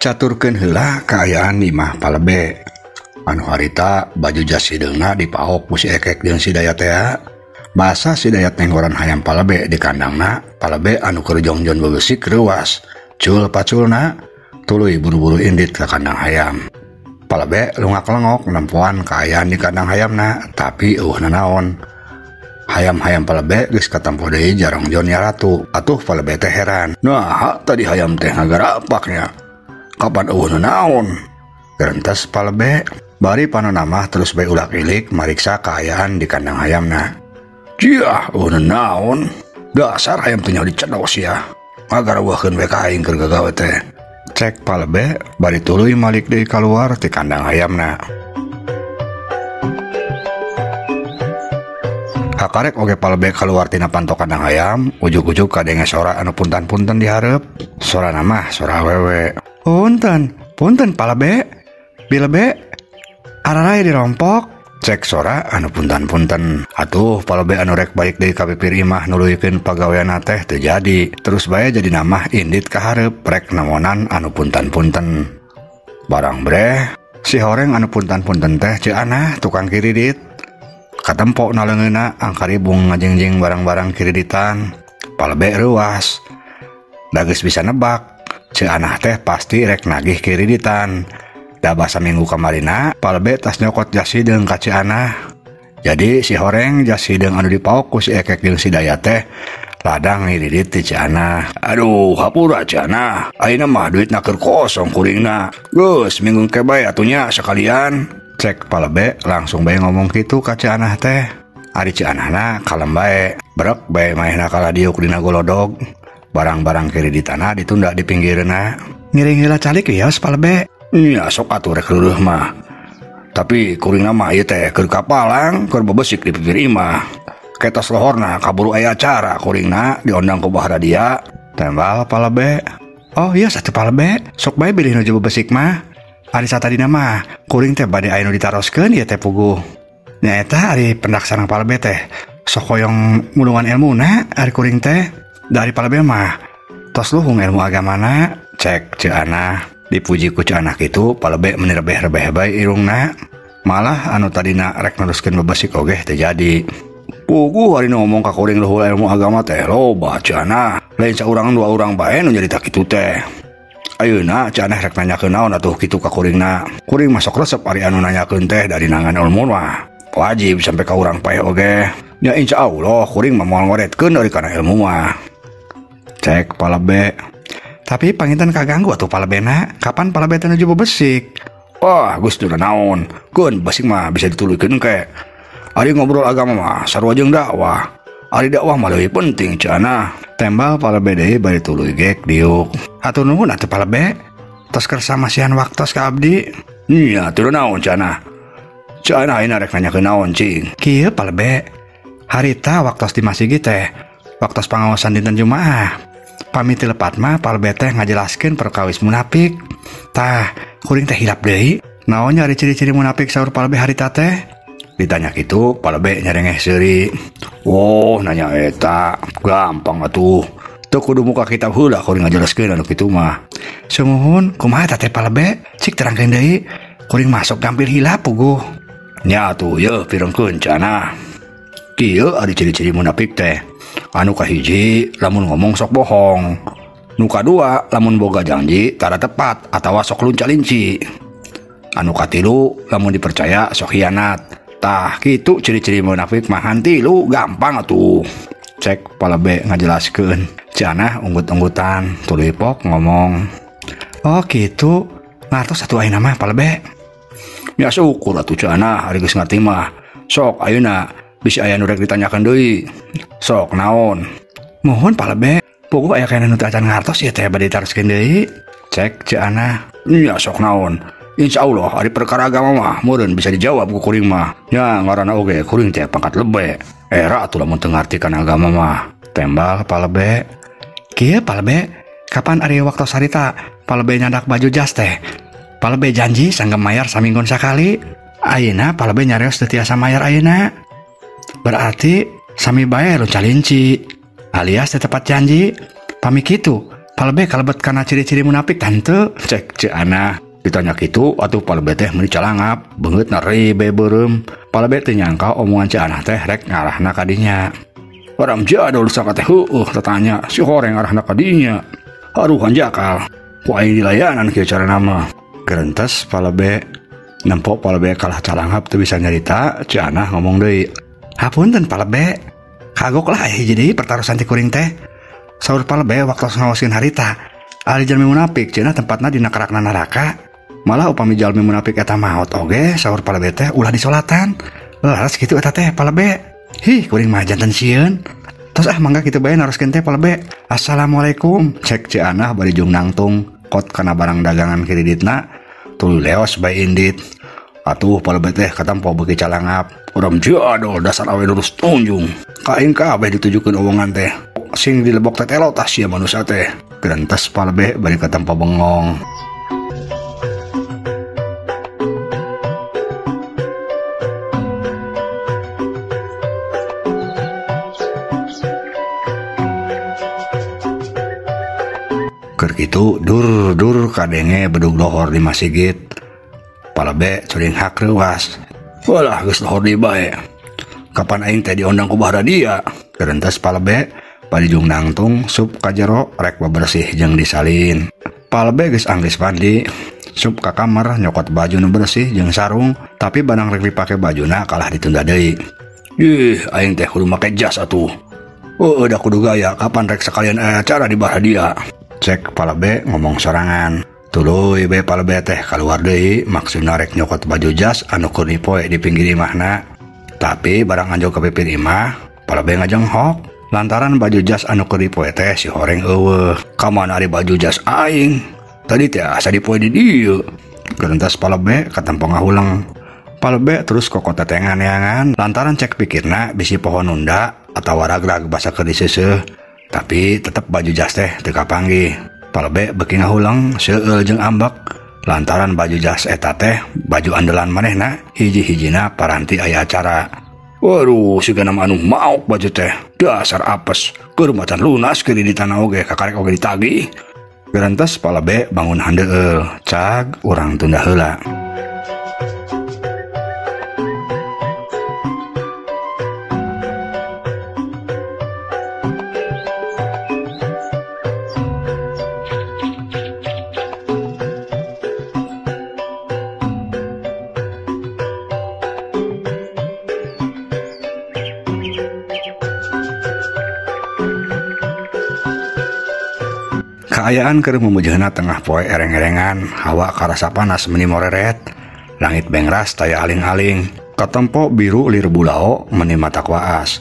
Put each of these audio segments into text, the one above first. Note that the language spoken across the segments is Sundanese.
Caturkeun heula kaayaan imah Palebe. Anu harita baju jas hideungna dipaok ku si Ekek jeung si Dayat tea. Basa si Dayat nenggoran hayam Palebe di kandangna, Palebe anu keur jongjon bebesik reuas. Cul paculna tuluy buru-buru indit ka kandang hayam. Palebe lungak-lengok nempoan kaayaan di kandang hayamna, tapi eueuh nanaon. Hayam-hayam Palebe geus katempo deui jarongjon ya ratu. Atuh Palebe teh heran. Nah, tadi hayam teh ngagarapaknya. Kapan eueuh nanaon? Gerentes Palebe bari panonamah terus bae ulak-ilik mariksa kaayaan di kandang hayamna. Jiah, eueuh nanaon? Dasar hayam teh nyaho dicedos ya. Ngagareuweuhkeun we ka aing keur gagawe teh. Cek Palebe bari tuluy malik deui kaluar ti kandang hayamna. Kakarek oge Palebe kaluar tina panto kandang hayam, ujug-ujug kadenge sora anu puntan-punten di hareup. Sorana mah sora awewe. Punten, punten Palebe. Bilebe ararai dirompok. Cek sora anu puntan-punten. Atuh Palebe anu rek balik deui ka pipir imah nuluykeun pagaweanna teh teu jadi. Terus bae jadi namah indit ka hareup rek namonan anu puntan-punten. Barang breh si horeng anu puntan-punten teh Ceu Anah tukang kiridit. Katempo na leungeunna angkaribung ngajingjing barang-barang kiriditan. Palebe reuas. Da geus bisa nebak Ceu Anah teh pasti rek nagih kiriditan. Da basa minggu kamarina Palebe tas nyokot jas hideung ka Ceu Anah. Jadi si horeng jas hideung anu dipaok ku si Ekek jeung si Dayat teh ladang ngiridit ti Ceu Anah. Aduh, hapura Ceu Anah. Ayeuna mah duitna keur kosong kuringna. Geus minggu ke bae atunya sakalian. Cek Palebe langsung bae ngomong kitu ka Ceu Anah teh. Ari Ceu Anahna kalem bae, brek bae maehna kaladiuk dina golodog. Barang-barang kiriditanna ditunda di pinggireuna. Ngiring heula calik wios Palebe. Nya sok atuh rek leureih mah. Tapi kuringna mah ieu teh keur kapalang, keur bebesik di pipir imah. Ketos lohorna kaburu aya acara kuringna diondang ku Bah Radia. Tembal Palebe. Oh iya satu Palebe, sok bae bilih nuju bebesik mah. Ari satadina mah kuring teh bade aya nu ditaroskeun ieu teh puguh. Nyaeta ari pendak sareng Palebe teh sok hoyong mulungan elmuna ari kuring teh. Dari Palebe mah tos luhung ilmu agamana. Cek Ceu Anah. Dipuji ku Ceu Anah kitu Palebe meni rebeh-rebeh bae irungna. Malah anu tadina rek neruskeun bebesik oge teu jadi. Puguh ari nu ngomong ka kuring luhur ilmu agama teh loba Ceu Anah. Lain saurang dua urang bae nu nyarita kitu teh. Ayeuna Ceu Anah rek nanyakeun naon atuh kitu ka kuringna. Kuring mah sok resep ari anu nanyakeun teh dari nangan ilmu mah. Wajib sampai ka urang paeh oge. Nya insya Allah kuring mah moal ngoretkeun dari kana ilmu mah. Cek Palebe. Tapi panginten kaganggu atuh Palebena. Kapan Palebe teh nuju bebesik? Wah, geus teu naon. Keun besik mah bisa dituluykeun ke. Ari ngobrol agama mah sarua jeung dakwah. Ari dakwah mah leuwih penting Ceu Anah. Tembal Palebe deui bari tuluy gek diuk. Hatur nuhun atuh Palebe. Tos kersa masihan waktos ka abdi. Nya teu naon Ceu Anah. Ceu Anah ayeuna rek nanyakeun naon cing. Kieu Palebe. Harita waktos di masjid teh. Waktos pangaosan dinten Jumaah. Pamit lepat mah Palebe teh ngajelaskeun perkawis munafik. Tah, kuring teh hilap deui. Naon nya ari ciri-ciri munafik saur Palebe harita teh? Ditanya kitu Palebe nyarengeh seuri. Oh, nanya eta gampang atuh. Teu kudu muka kitab heula kuring ngajelaskeun anu kitu mah. Sumuhun, kumaha eta teh Palebe? Cik terangkeun deui. Kuring masuk gampil hilap puguh. Nya atuh yeuh pirengkeun Ceu Anah. Kieu ari ciri-ciri munafik teh. Anu kahiji lamun ngomong sok bohong. Nu kadua lamun boga janji tara tepat atawa sok lunca-linci. Anu katilu lamun dipercaya sok hianat. Tah kitu ciri-ciri munafik mah hantilu gampang atuh. Cek Palebe ngajelaskeun. Ceu Anah unggut-unggutan tuluy pok ngomong. Oh kitu ngartos atuh ayeuna mah Palebe. Ya syukur atuh Ceu Anah ari geus ngarti mah. Sok ayeuna bisi aya nu rek ditanyakeun deui. Sok naon? Mohon Palebe, puguh aya kana nu teu acan ngartos ieu teh bade ditaroskeun deui. Cek Ceu Anah. Nya sok naon? Insya Allah ari perkara agama mah meureun bisa dijawab ku kuring mah. Nya ngaranna oge kuring teh pangkat lebe. Era atuh lamun teu ngarti kana agama mah. Tembal Palebe. Kieu Palebe, kapan ari waktos harita Palebe nyandak baju jas teh? Palebe janji sanggem mayar saminggon sakali. Ayeuna Palebe nyarios teu tiasa mayar ayeuna. Berarti sami bae lunca-linci alias teu tepat janji. Pami kitu Palebe kalebet kana ciri-ciri munafik tante, cek Ceu Anah. Ditanya kitu atuh palebe teh meuni calangap, beungeutna ribe beureum. Palebe teu nyangka omongan Ceu Anah teh rek ngarahna ka dinya. Haram jadul sangka teh heueuh tatanya si horeng arahna ka dinya. Aduh hanjakal, ku aing dilayanan kieu carana mah. Gerentes palebe nempo palebe kalah calangap teu bisa nyarita, Ceu Anah ngomong deui. Hapunten palebe, kagok lah aya hiji deui pertarosan ti kuring teh. Saur palebe waktu ngaoskeun harita, ari jalmi munafik cenah tempatna dina kerakna neraka. Malah upami jalmi munafik eta maot oge saur palebe teh ulah disolatan. Leres kitu eta teh palebe. Hih, kuring mah janten sieun. Tos ah mangga kitu bae naroskeun teh palebe. Assalamualaikum. Cek Ceu Anah bari jung nangtung kot kana barang dagangan kreditna tuluy leos bae indit. Atuh palebe teh katampo beuki calangap. Urang jadol dasar awe lurus tunjung. Ka aing kabeh ditujukeun omongan teh. Sing dilebok teh telo tah sia manusia teh. Gerentes palebe bari katampo bengong. Keur kitu dur-dur kadenge bedug lohor di masjid. Palebe curing hak reuas. Walah geus lohor deui bae. Kapan aing teh diondang ku bahra dia? Gerentes palebe bari jung nangtung sup ka jero rek bebersih jeung disalin. Palebe geus anggeus mandi, sup ka kamar nyokot baju nu bersih jeung sarung, tapi barang rek dipake bajuna kalah ditunda deui. Ih, aing teh kudu make jas atuh. Heueuh da kudu gaya kapan rek sekalian aya acara di bahra dia. Cek palebe ngomong sorangan. Tuluy bae palebe teh kaluar deui maksudna rek nyokot baju jas anu keur dipoe di pinggir imahna. Tapi barang anjog ka pipir imah, palebe ngajenghok lantaran baju jas anu keur dipoe teh si horeng eueuh. Ka mana ari baju jas aing? Tadi teh asa dipoe di dieu. Gerentas palebe katempo ngahuleng. Palebe terus kokot tetengan neangan lantaran cek pikirna bisi pohon nunda atawa ragrag basa keur diseuseuh. Tapi tetep baju jas teh teu kapanggih. Palebe beuki ngahuleng seueul jeung ambek lantaran baju jas eta teh baju andalan manehna hiji-hijina paranti aya acara. Waduh, siga nama anu maok baju teh. Dasar apes, keur macan lunas keur di tanah oge kakarek oge ditagih. Gerentes palebe bangun handeueul, cag urang tunda heula. Kaayaan keur mumujeuhna tengah poe ereng-erengan, hawa karasa panas meni moreret, langit bengras taya aling-aling, katempo biru lir bulao meni mata waas.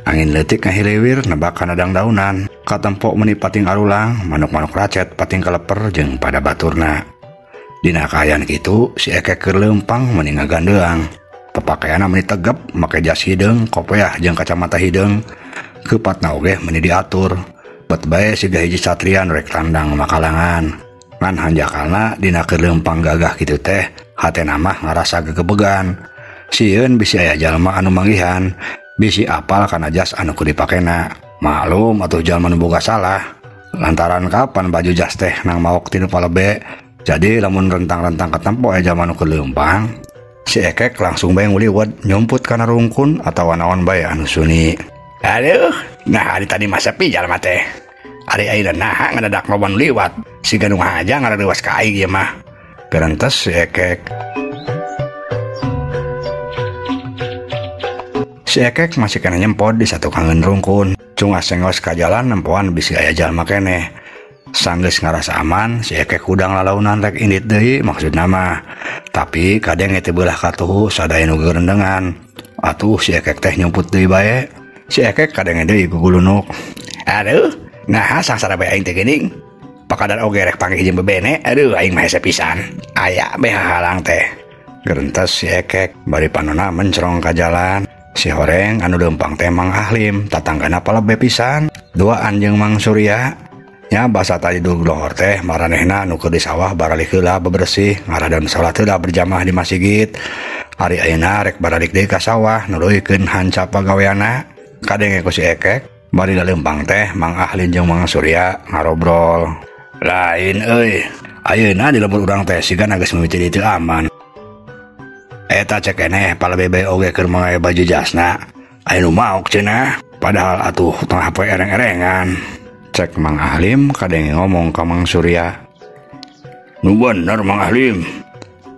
Angin leutik ngahiliwir nebak kana dangdaunan, katempo meni pating arulang, manuk-manuk racet pating kaleper jeung pada baturna. Dina kaayaan kitu si Ekek keur leumpang meni ngagandeang. Papakaianna meni tegep, make jas hideung, kopeah jeung kacamata hideung, keupatna oge meni diatur. Bet bae siga hiji satria nu rek tandang makalangan. Ngan hanjakalna dina keur leumpang gagah kitu teh, hatena mah ngarasa gegebegan. Sieun bisi aya jalma anu manggihan, bisi apal kana jas anu keur dipakena. Maklum atuh jalma nu boga salah. Lantaran kapan baju jas teh nang maok tinu palebe. Jadi lamun rentang-rentang katempo aya jalma nu keur leumpang, si Ekek langsung bae nguliwet nyumput kana rungkun atawa naon bae anu suni. Aduh, nah hari tadi mah sepi jalma teh. Ari ayeuna naha ngadadak loba nu liwat, siga nu ngahaja ngaradeuas ka aing ieu mah. Gerentes si Ekek. Si Ekek masih kena nyempot di satukangeun rungkun. Cungas sengos ka jalan nempoan bisi aya jalma keneh. Sanggeus ngarasa aman, si Ekek hudang lalaunan rek indit deui maksudna mah. Tapi kadenge teu beulah katuhu sadaya nu gerendengan. Atuh si Ekek teh nyumput deui bae. Si Ekek kadenge deui gugulunuk. Aduh, nah sangsara bae aing teh geuning. Pakadar oge rek panggih jeung bebene, aduh aing mah hese pisan. Aya bae hahalang teh. Gerentes si Ekek bari panona mencrong ka jalan. Si horeng anu leumpang teh Mang Ahlim, tatanggana palebe pisan. Duaan jeung Mang Surya. Nya basa tadi dug lohor teh maranehna nu keur di sawah baralik heula bebersih, ngaradan salat heula berjamaah di masjid. Ari ayeuna rek baralik deui ka sawah nuluykeun hancap pagaweana. Kadenge ku si Ekek, Bari lalempang teh Mang Ahlin jeung Mang Surya ngarobrol. Lain euy, ayeuna di lembur urang teh sigana geus mimiti teu aman. Eta cek keneh palebe oge keur mangae baju jasna. Aya nu maok cenah, padahal atuh tengah poe ereng-erengan. Cek Mang Ahlim kadenge ngomong ka Mang Surya. Nu bener Mang Ahlim.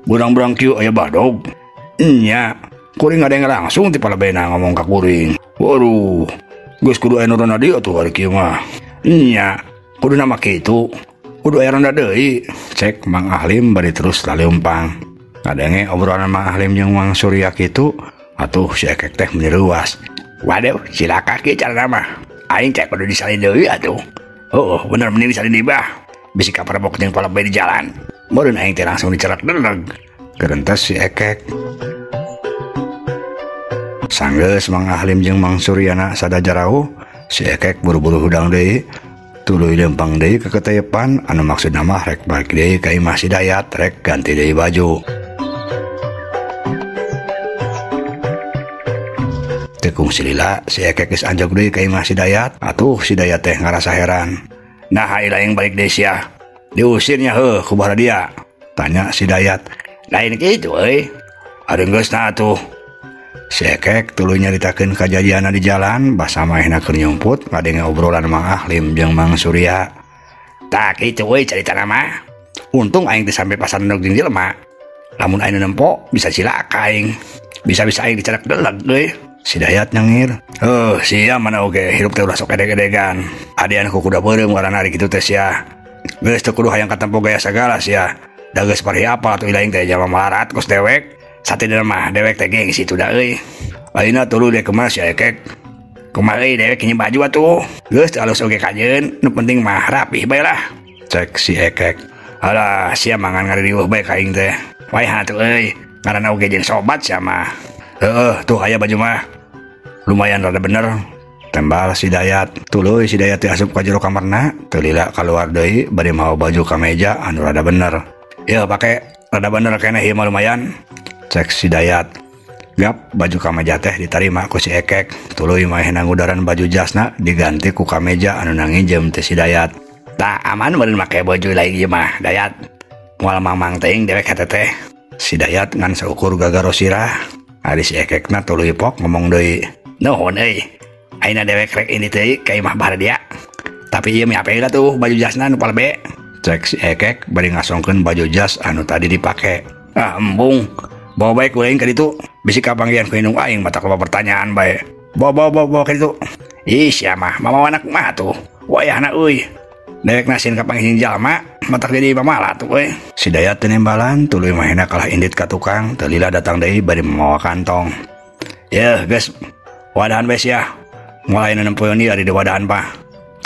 Burang-burang kieu aya badog. Nya, kuring ngadenge langsung ti palebena ngomong ka kuring. Waduh, geus kudu aya nu ronda dieu atuh ari kieu mah. Nya, kuduna mah kitu. Kudu aya ronda deui. Cek Mang Ahlim bari terus laleumpang. Ngadenge obrolan Mang Ahlim jeung Mang Surya kitu, atuh si Ekek teh meuni reuas. Waduh, cilaka kieu carana mah. Aing teh kudu disalin deui atuh. Heuh, bener mending disalin deui bah. Bisi kaparebok jeung palebe di jalan. Meureun aing teh langsung dicerak deleg. Gerentes si Ekek. Sanggeus Mang Ahlim jeung Mang Suryana sada jarauh, si Ekek buru-buru hudang deui, tuluy lempang deui ka keteyepan anu maksudna mah rek balik deui ka imah si Dayat rek ganti deui baju. Teu kungsi lila si Ekek geus anjog deui ka imah si Dayat, atuh si Dayat teh ngarasa heran. Nah, aing balik deui sia. Diusirnya heuh ku dia. Tanya si Dayat. Lain kitu euy. Adeung geusna atuh. Si Ekek tuluy nyaritakeun kajadianna di jalan, basa maehna keur nyumput ngadenge obrolan Mang Ahlim jeung Mang Surya. Tah kitu euy caritana mah. Untung aing teu sampe pasar endog jeung jelema. Lamun aing nempo bisa cilaka aing. Bisa-bisa aing dicarak deleg euy. Si Dayat nyengir. Heuh, sia mana oge hirup teh ulah sok edeg-edegan. Adean ku kuda beureum ngaranna ari kitu teh sia. Geus teu kudu hayang katempo gaya sagala sia. Da geus parhi apal atuh ilaing teh jalma malarat kos dewek. Satidana mah dewek teh gengsi tu da euy. Ayeuna tuluy deh kumaha si Ekek. Kumaha euy dewek nyium baju atuh. Geus teu alus oge kajeun, nu penting mah rapih bae lah. Cek si Ekek. Alah, sia mangan ngaririweuh bae ka aing teh. Wayah atuh euy, ngaranna oge jeung sobat sia mah. Heueuh, tuh aya baju mah. Lumayan rada bener. Tembal si Dayat. Tuluy si Dayat teh asup ka jero kamarna, teu lila kaluar deui bari mawa baju ka meja anu rada bener. Yeuh pake rada bener keneh ieu mah lumayan. Cek si Dayat. Gap baju kameja teh ditarima ku si Ekek. Tuluy maehna ngudaran baju jasna diganti ku kameja anu nanginjem teh si Dayat. Tah aman meureun make baju lain ieu mah Dayat. Moal mamang teuing dewek hate teh. Si Dayat ngan saukur gagaro sirah. Ari si Ekekna tuluy pok ngomong deui. Nuhun euy. Ayeuna dewek rek ini teh ka imah Bahradia. Tapi ieu mah ape tuh baju jasna nu palebe. Cek si Ekek bari ngasongkeun baju jas anu tadi dipake. Ah embung. Bawa bae ku aing ka ditu. Bisi kapanggihan ku indung aing matak loba pertanyaan bae. Bawa bawa bawa ka ditu. Ih sia mah mamawana kumaha tuh. Wayahna euy. Dewek nasin kapanggih jalma matak jadi pamala tuh euy. Si Dayat teu nembalan tuluy mahena kalah indit ka tukang teu lila datang deui bari mawa kantong. Yeuh geus wadahan bae sia. Mulai nempoeun ieu ari di wadahan pah.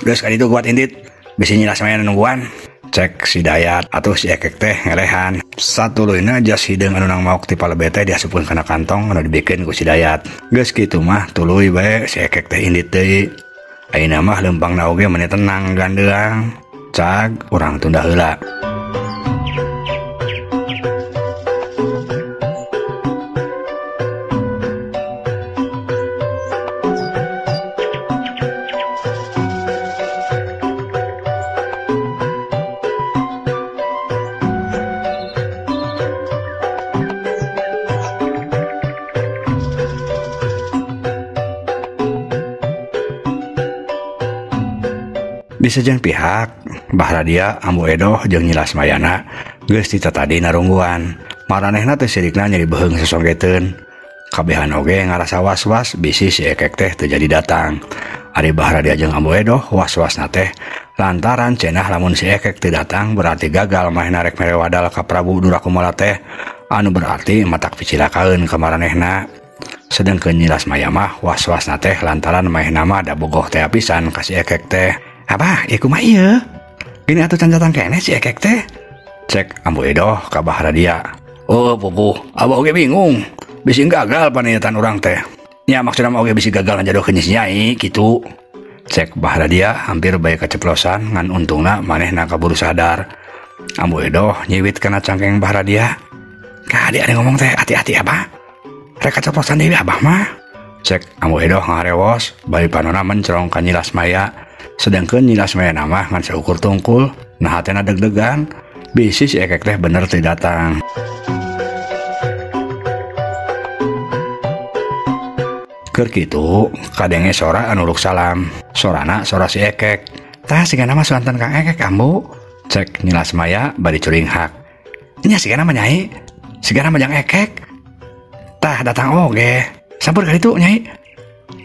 Geus ka ditu kuat indit. Bisi nyilas mah nungguan. Cek si Dayat atuh si Ekek teh ngelehan. Satuluyna jas hideung anu nang maok ti palebe teh diasupkeun kana kantong anu dibikeun ku si Dayat. Geus kitu mah tuluy bae si Ekek teh indit deui. Ayeuna mah leumpangna oge meni tenang gandeang. Cag urang tunda heula. Di sejen pihak, Bahradia, Ambu Edoh jeung Nyi Lasmayana geus ti tatadi narungguan. Maranehna teh sirikna nyeri beuheung sosonggeteun. Kabehan oge ngarasa was-was bisi si Ekek teh teu jadi datang. Ari Bahradia jeung Ambu Edoh was-wasna teh lantaran cenah lamun si Ekek teu datang berarti gagal manehna rek mere wadal ka Prabu Durakumala teh anu berarti matak picilakaeun ka maranehna. Sedengkeun Nyi Lasmaya mah was-wasna teh lantaran manehna mah da bogoh teh pisan ka si Ekek teh. Abah, ieu kumaha ieu? Gini atuh can datang keneh si Ekek teh. Cek Ambu Edoh ka Bahradia. Oh, pupuh, abah oge bingung. Bisi gagal paniatan urang teh. Nya maksudna mah oge bisi gagal ngajodohkeun si Nyai kitu. Cek Bahradia hampir bae kaceplosan ngan untungna manehna kaburu sadar. Ambu Edoh nyiwit kana cangkeng Bahradia. Kade ada ngomong teh hati-hati abah. Rek kaceplosan deui abah mah. Cek Ambu Edoh ngarewos bari panona mencrong ka Nyi Lasmaya. Sedangkeun Nyi Lasmaya mah ngan saukur tungkul, nah hatena deg-degan. Bisi si Ekek teh bener teu datang. Keur kitu kadenge sora anu luk salam. Sorana sora si Ekek. Tah sigana mah suanten Kang Ekek Ambu. Cek Nyi Lasmaya bari curinghak. Nya sigana mah Nyai. Sigana mah jang Ekek. Tah datang oge. Sampur ka ditu Nyai.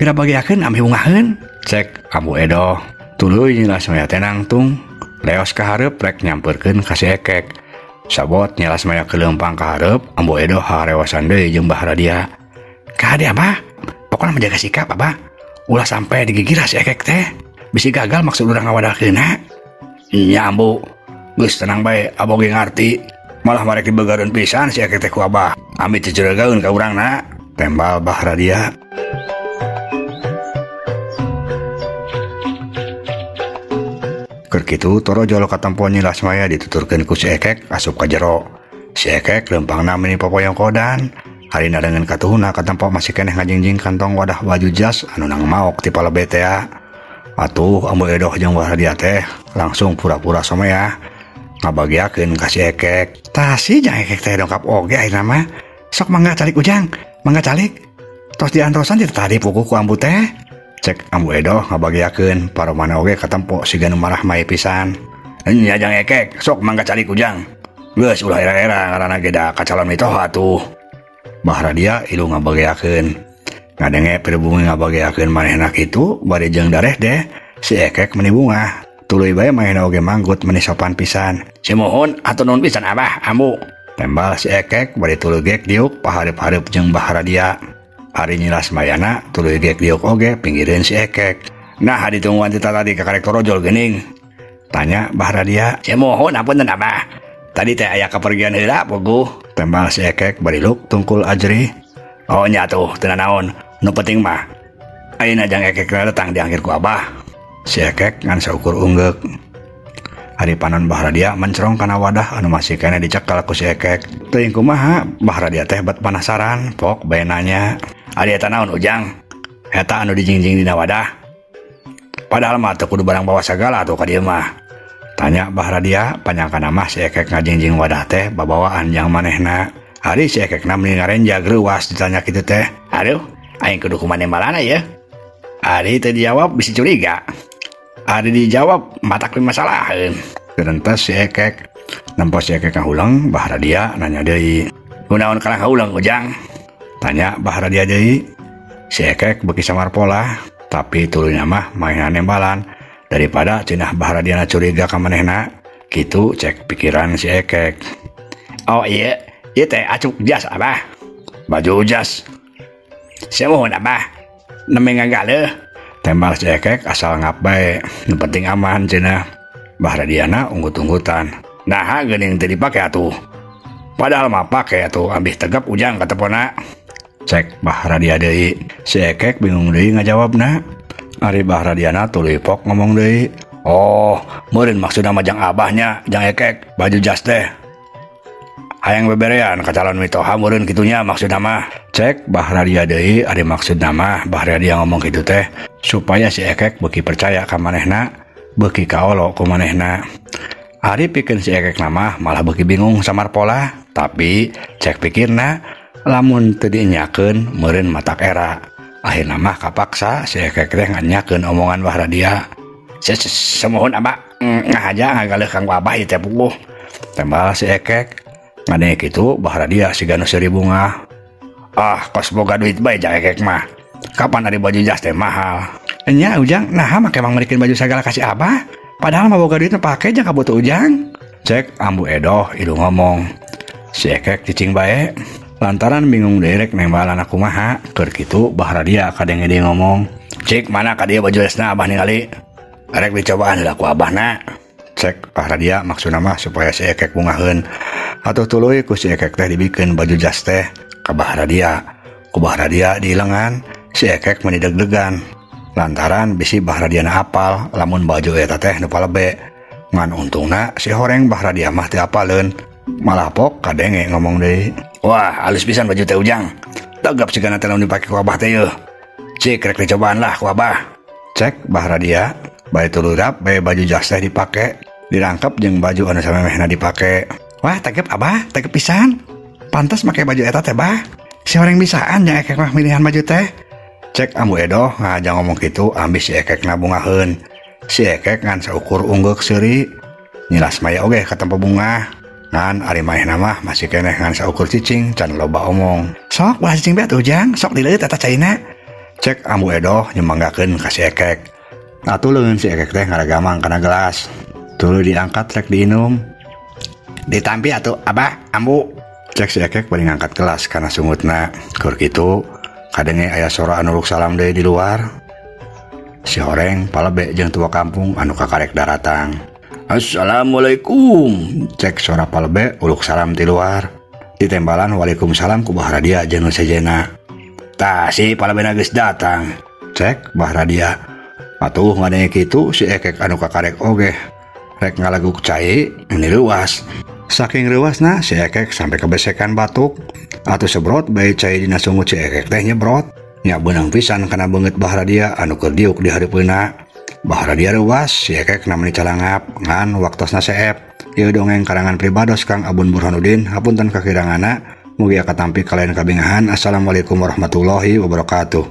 Geura bagiakeun ameh bungaheun. Cek Ambu Edoh. Tuluy Nyi Lasmaya teh nangtung. Leos ka hareup rek nyamperkeun ka si Ekek. Sabot Nyi Lasmaya kelempang ka hareup, Ambu Edoh harewasan deui jeung Bah Radia. Kade Abah? Pokona menjaga sikap Abah. Ulah sampai digigira si Ekek teh. Bisi gagal maksud urang ngawadalkeunna. Nya Ambu, geus tenang bae, Abah ge ngarti. Malah marek dibegareun pisan si Ekek teh ku Abah. Amit cicurigaeun ka urangna. Tembal Bah Radia. Keur kitu torojol katempo Nyi Lasmaya dituturkeun ku si Ekek asup ka jero. Si Ekek leumpangna meni popoyongkodan. Harina dengan katuhuna katempo masih keneh ngajingjing kantong wadah baju jas anu nang maok ti palebe teh. Atuh Ambu Edoh jeung Bah Radia teh langsung pura-pura someah ngabagiakeun ka si Ekek. Tah si jang Ekek teh dongkap oge ayeuna mah. Sok mangga calik Ujang, mangga calik. Tos diantosan ti tadi puguh ku Ambu teh. Cek Ambu Edoh ngabagiakeun paromana oge katempo siga nu marah mae pisan. Nya jang Ekek, sok mangga calik Ujang. Geus ulah era-era ngaranna ge da ka calon mitoha atuh. Bah Radia ilu ngabagiakeun. Ngadenge pribumi ngabagiakeun manehna kitu bari jeung dareh deh si Ekek meni bungah. Tuluy bae manehna oge manggut meni sopan pisan. Sumuhun hatur nuhun pisan Abah, Ambu. Tembal si Ekek bari tuluy gek diuk pahareup-hareup jeung Bah Radia. Ari Nyi Lasmayana tuluy gek diuk oge pinggireun si Ekek. Nah ditungguan ti tadi ka karek torojol geuning. Tanya Bah Radia. Sumuhun apunten Abah. Tadi teh aya kapergian heula puguh. Tembal si Ekek bari luk tungkul ajri. Oh nya tuh teu nanaon. Nu penting mah ayeuna jang Ekek datang diangkir ku Abah. Si Ekek ngan saukur unggeuk. Ari panon Bah Radia mencrong kana wadah anu masih keneh dicekal ku si Ekek. Teuing kumaha Bah Radia teh bet panasaran, pok bae nanya. Ari eta naon Ujang? Eta anu dijingjing dina wadah. Padahal mah teu kudu barang bawa sagala atuh ka dieu mah. Tanya Bah Radia, panyangkana mah si Ekek ngajingjing wadah teh babawaan jang manehna. Ari si Ekekna meni ngarenjag reuwas ditanya kitu teh. Aduh, aing kudu kumaha nembalana ye. Ari teu dijawab bisi curiga. Ari dijawab matak masalaheun. Terentes si Ekek. Nempo si Ekek ngahuleng, Bah Radia nanya deui. Kunaon kalah ngahuleng Ujang? Tanya Bah Radia deui. Si Ekek beuki samar polah, tapi tuluyna mah mainan nembalan. Daripada cenah Bah Radiana curiga ka manehna, kitu cek pikiran si Ekek. Oh iya, ieu teh acuk jas Abah. Baju jas. Sumuhun Abah. Nembe ngagaleuh. Tembal si Ekek asal ngap bae, nu penting aman cenah. Bah Radiana unggut-unggutan. Naha geuning teu dipake atuh. Padahal mah pake atuh ambih tegap Ujang katepona. Cek Bah Radia deui. Si Ekek bingung deui ngajawabna. Ari Bah Radiana tuluy pok ngomong deui. Oh, meureun maksudna mah jang Abahnya, jang Ekek, baju jas teh. Hayang beberean ka calon mitoha meureun kitunya maksudna mah. Cek Bah Radia deui, ari maksudna mah Bah Radia ngomong kitu teh supaya si Ekek beuki percaya ka manehna, beuki kaolo ku manehna. Ari pikeun si Ekek mah malah beuki bingung samar pola, tapi cek pikirna lamun teu dienyakeun meureun matak era. Akhirna mah kapaksa si Ekek teh nganyakeun omongan Bah Radia. Sumuhun Abah, ngahaja ngagaleuh kanggo Abah ieu teh puguh. Tembal si Ekek. Ngadenge kitu Bah Radia siga nu seuri bungah. Ah, kos boga duit bae jang Ekek mah. Kapan ari baju jas teh mahal. Nya Ujang, naha make mang merikeun baju sagala ka si Abah? Padahal mah boga duit mah pake jang kabutuh Ujang. Cek Ambu Edoh ilu ngomong. Si Ekek cicing bae. Lantaran bingung derek nembalan aku maha, keur kitu Bah Radia kadenge deui ngomong. Cik mana ka dieu baju jasna Abah ningali? Rek dicobaan heula ku Abahna. Cek Bah Radia maksudna mah supaya si Ekek bungaheun. Atuh tuluy ku si Ekek teh dibikeun baju jas teh ka Bah Radia. Ku Bah Radia diilengan, si Ekek meni deg-degan. Lantaran bisi Bah Radiana apal lamun baju eta teh nu palebe. Ngan untungna si horeng Bah Radia mah teu apaleun. Malah pok kadenge ngomong deui. Wah, halus pisan baju teh Ujang. Tegap sigana teh lamun dipake ku Abah teh yeuh. Cik rek dicobaan lah ku abah. Cek Bah Radia, bae tulurap bae baju jas teh dipake, dirangkep jeung baju anu samemehna dipake. Wah, tegep abah, tegep pisan. Pantes make baju eta teh bah. Si horeng bisaan jeung Ekek mah milihan baju teh. Cek Ambu Edoh ngajang ngomong kitu ambis si Ekek nabungaheun. Si Ekek ngan saukur unggeuk seuri. Nyilas maya oge katempo bungah. Ngan ari maehna mah masih keneh ngan saukur cicing can loba omong. Sok ulah cicing bae atuh Jang, sok dileuit eta caina. Cek Ambu Edoh nyemanggakeun ka si Ekek. Atuh leungeun si Ekek teh ngaragamang kana gelas. Tuluy diangkat rek diinum. Ditampi atuh abah, ambu. Cek si Ekek bari ngangkat gelas kana sungutna. Keur kitu kadenge aya sora anu uluk salam deui di luar. Si horeng palebe jeung tua kampung anu kakarek daratang. Assalamualaikum. Cek sora palebe uluk salam ti luar. Ditembalan waalaikumsalam ku Bah Radia jeung nu sejena. Tah si palebena geus datang. Cek Bah Radia. Atuh ngadenge kitu si Ekek anu kakarek oge rek ngalaguk cai ini luas. Saking reuasna si Ekek sampai kebesekan batuk. Atuh sebrot bae cai dina sungut si Ekek teh nyebrot. Nya beunang pisan kana beungeut Bah Radia anu keur diuk di hareupeunna. Bah Radia reuas, si Ekek nameni calangap ngan waktosna seep. Ieu dongeng karangan pribados Kang Abun Burhanuddin, hapunten kakiranganna. Mugia katampi kalian kabingahan. Assalamualaikum warahmatullahi wabarakatuh.